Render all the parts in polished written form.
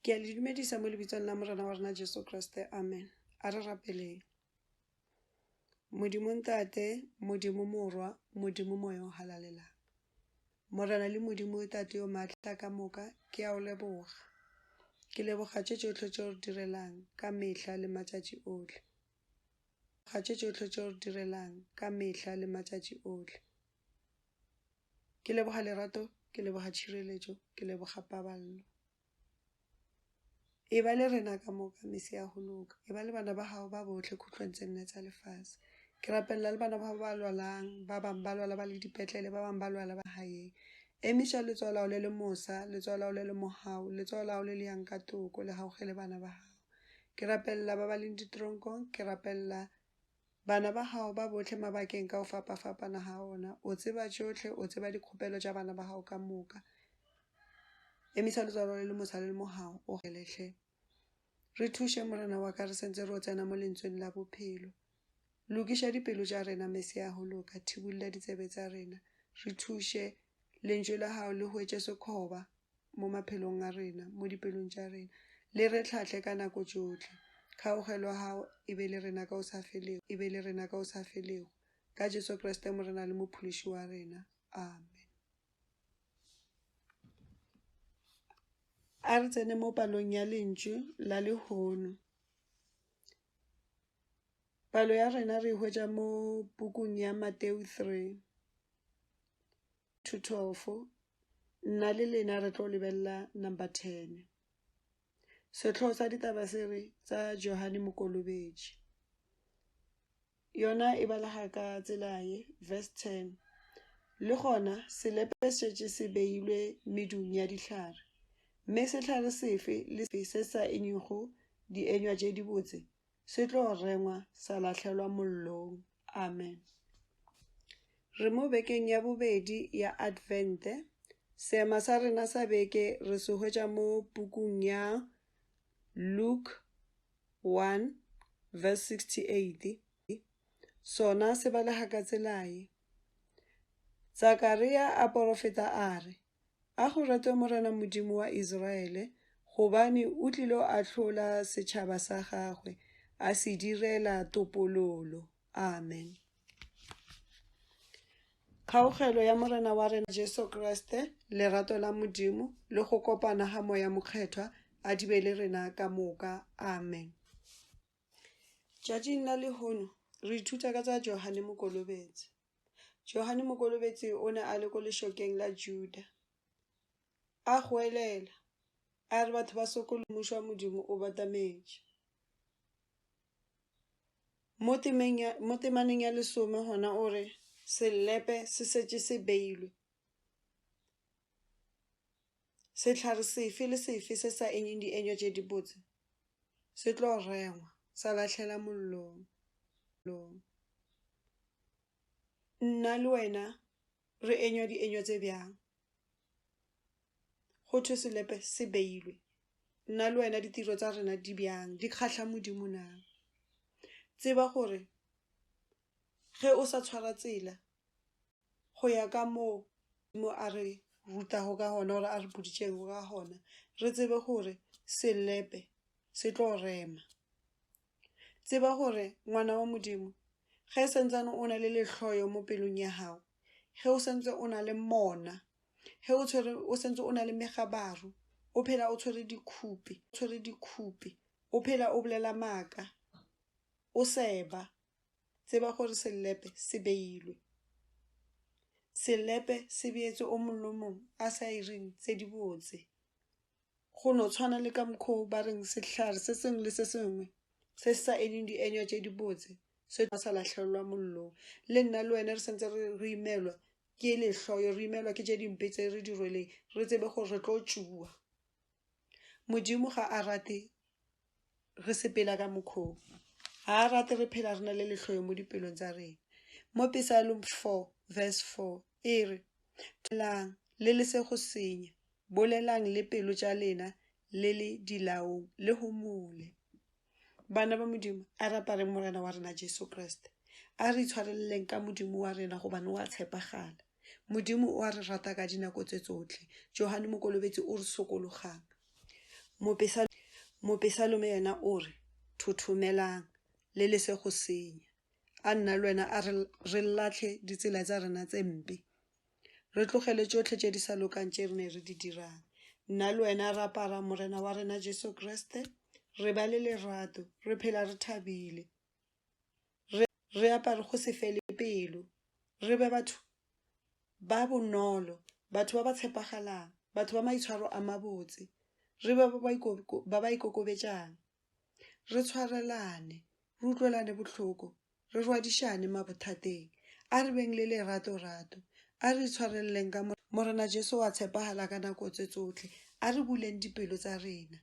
Ke a le dumedisa mo lebitsong la Morena wa rena Jesu Kriste. Amen. A re rapeleng. Modimo Ntate, Modimo Morwa, Modimo Moya o Halalelang. Morena le Modimo Tate yo maatla ka moka, ke a o leboga. Ke leboga tše tšohle tše o re direlang ka mehla le matšatši ohle. Ga tše tšohle tše o re direlang ka mehla le matšatši ohle. Ke leboga lerato, ke leboga tšhireletšo, ke leboga paballo. E ba le rena ka moka mese ya go loka. E ba le bana ba gago ba bohle khutlong tse nne tsa lefase. Ke rapelela le bana ba gago ba lwalang, ba bang ba lwala ba le dipetlele, ba bang ba lwala ba gaeng. Emiša letsogo la gago le le mosa, letsogo la gago le le mogau, letsogo la gago le le yang ka toko, le gaugele bana ba gago. Ke rapelela ba ba leng ditronkong, ke rapelela Bana ba gago ba bohle mabakeng ka go fapafapana ga ona. O tseba tšohle, o tseba dikgopelo tša bana ba gago ka moka. Emisa letswalo le le mosa le le mogau, o gele hle. Re thuše, Morena wa ka, re sentse re o tsena mo lentsweng la bophelo. Lokiša dipelo tša rena, Mesia go loka, thibolla ditsebe tša rena. Re thuše, lentšu la gago le hwetše sekgoba. mo maphelong a rena, mo dipelong tša rena. Le re tlhahle ka nako tšohle. Kgaogelo ya gago e be le rena ka o sa felego, e be le rena ka o sa felego. Ka Jesu Kriste Morena le Mophološi wa rena. Amen. A re tsene mo palong ya lentšu la lehono. Palo ya rena re e hwetša mo pukung ya Mateo 3. To 12, nna le lena re tlo lebelela number 10. Sehlogo sa ditaba se re tsa Johane Mokolobetši. Yona e balega ka tsela ye, verse 10. Le gona selepe šetše se beilwe medung ya dihlare, mme sehlare sefe le se sa enywego dienywa tše dibotse se tlo rengwa sa lahlelwa mollong. Amen. Re mo bekeng ya bobedi ya Advente. Seema sa rena sa beke re se hwetša mo pukung ya Luke 1 verse 68. Sona se balega ka tsela ye. Tsakaria a porofeta a re, A go retwe Morena Modimo wa Israele, gobane o tlilo ahlola setšhaba sa gagwe, a se direla topololo. Amen. Kgaugelo ya Morena wa rena Jesu Kriste, lerato la Modimo, le go kopana ga Moya Mokgethwa a di be le rena ka moka. Amen. Tšatšing la lehono re ithuta ka tša Johane Mokolobetsi. Johane Mokolobetsi o ne a le ko lešokeng la Juda. A goelela, a re batho ba sokolo mmušo wa Modimo o batametše. Mo temeng ya, mo temaneng ya lesome gona o re selepe se setše se beilwe. Sehlare sefe le sefe se sa enyeng dienywa tše dibotse se tlo rengwa sa lahlela mollong. Nna le wena re enywa dienywa tše bjang? Go thwe selepe se beilwe. Nna le wena ditiro tša rena di bjang? Di kgahla Modimo na? Tseba gore ge o sa tshwara tsela go ya ka moo Modimo a re rutago ka gona gore a re boditšego ka gona, re tsebe gore selepe se tlo rema. Tseba gore ngwana wa Modimo, ge santsane o na le lehloyo mo pelong ya gago, ge o santse o na le mona, ge o tshwere o santse o na le megabaru, o phela o tshwere dikhupi, tshwere dikhupi, o phela o bolela maaka, o seba, Tseba gore selepe se beilwe. Selepe se beetswe o mongwe le o mongwe a sa ireng tse dibotse. Go no tshwana le ka mokgwa o ba reng sehlare se sengwe le se sengwe se se sa enyeng dienywa tše dibotse se sa lahlelwa mollong. Le nna le wena re santse re imelwa ke lehloyo, re imelwa ke tše dimpe tse re di rweleng, re tsebe gore re tlo tšuwa. Modimo ga a rate re sepela ka mokgwa o. Ga a rate re phela re na le lehloyo mo dipelong tsa rena. Mo Psalm 4 verse 4 e re, Bolelang le lese go senya, bolelang le pelo tša lena le le dilaong, le homole. Bana ba Modimo, a re apareng Morena wa rena Jesu Kriste. A re itshwareleleng ka Modimo wa rena gobane o a tshepagala. Modimo o a re rata ka dinako tse tsotlhe. Johane Mokolobetsi o re sokologang. Mopesalome yena o re, Thothomelang, le lese go senya. A nna le wena a re lahle ditsela tša rena tše mpe, re tlogele tšohle tše di sa lokang tše re ne re di dirang. Nna le wena re apara Morena wa rena Jesu Kriste, re ba le lerato, re phela re thabile, re re apare go se fele pelo, re be batho ba bonolo, batho ba ba tshepagalang, batho ba maitshwaro a mabotse, re be ba ba ikokobetšang, re tshwarelane, re utlwelane bohloko, re rwadišane mabothateng. A re beng le lerato-rato, a re itshwareleng ka Morena Jesu wa tshepagala ka nako tse tsohle. A re buleng dipelo tsa rena.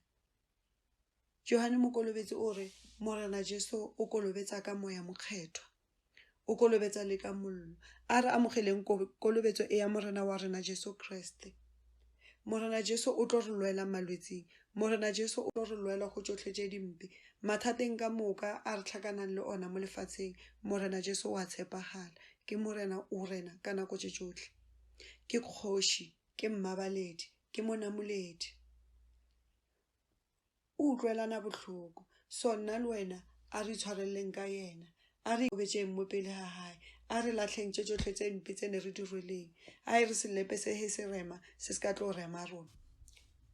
Johane Mokolobetsi o re Morena Jesu o kolobetsa ka Moya Mokgethwa, o kolobetsa le ka mollo. A re amogeleng kolobetso e ya Morena wa rena Jesu Kriste. Morena Jesu o tlo re lwela malwetsing. Morena Jesu o tlo re lwela go tšohle tše dimpe. Mathateng ka moka a re hlakanang le ona mo lefatsheng, Morena Jesu o a tshepagala. Ke Morena o rena ka nako tše tšohle. Ke kgoši, ke mmabaledi, ke monamoledi. O utlwelana bohloko. So nna le wena a re itshwareleng ka yena. A re ikobetšeng mo pele ga gae. A re lahleng tše tšohle tše mpe tse ne re di rweleng. A e re selepe se he se rema se se ka tlo rema rona.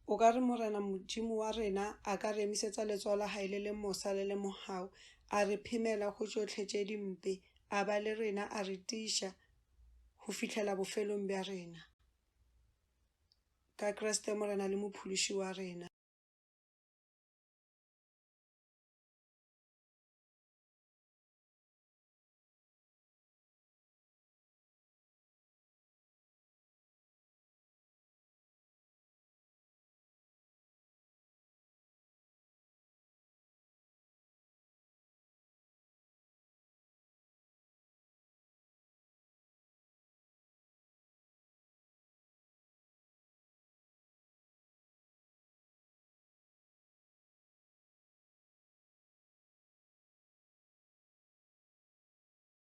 O ka re Morena Modimo wa rena a ka re emisetsa letsoho la hae le le mosa le le mogau, a re phemela go tšohle tše dimpe, a ba le rena a re tiiša go fihlela bofelong bja rena. Ka Kriste Morena le Mophološi wa rena.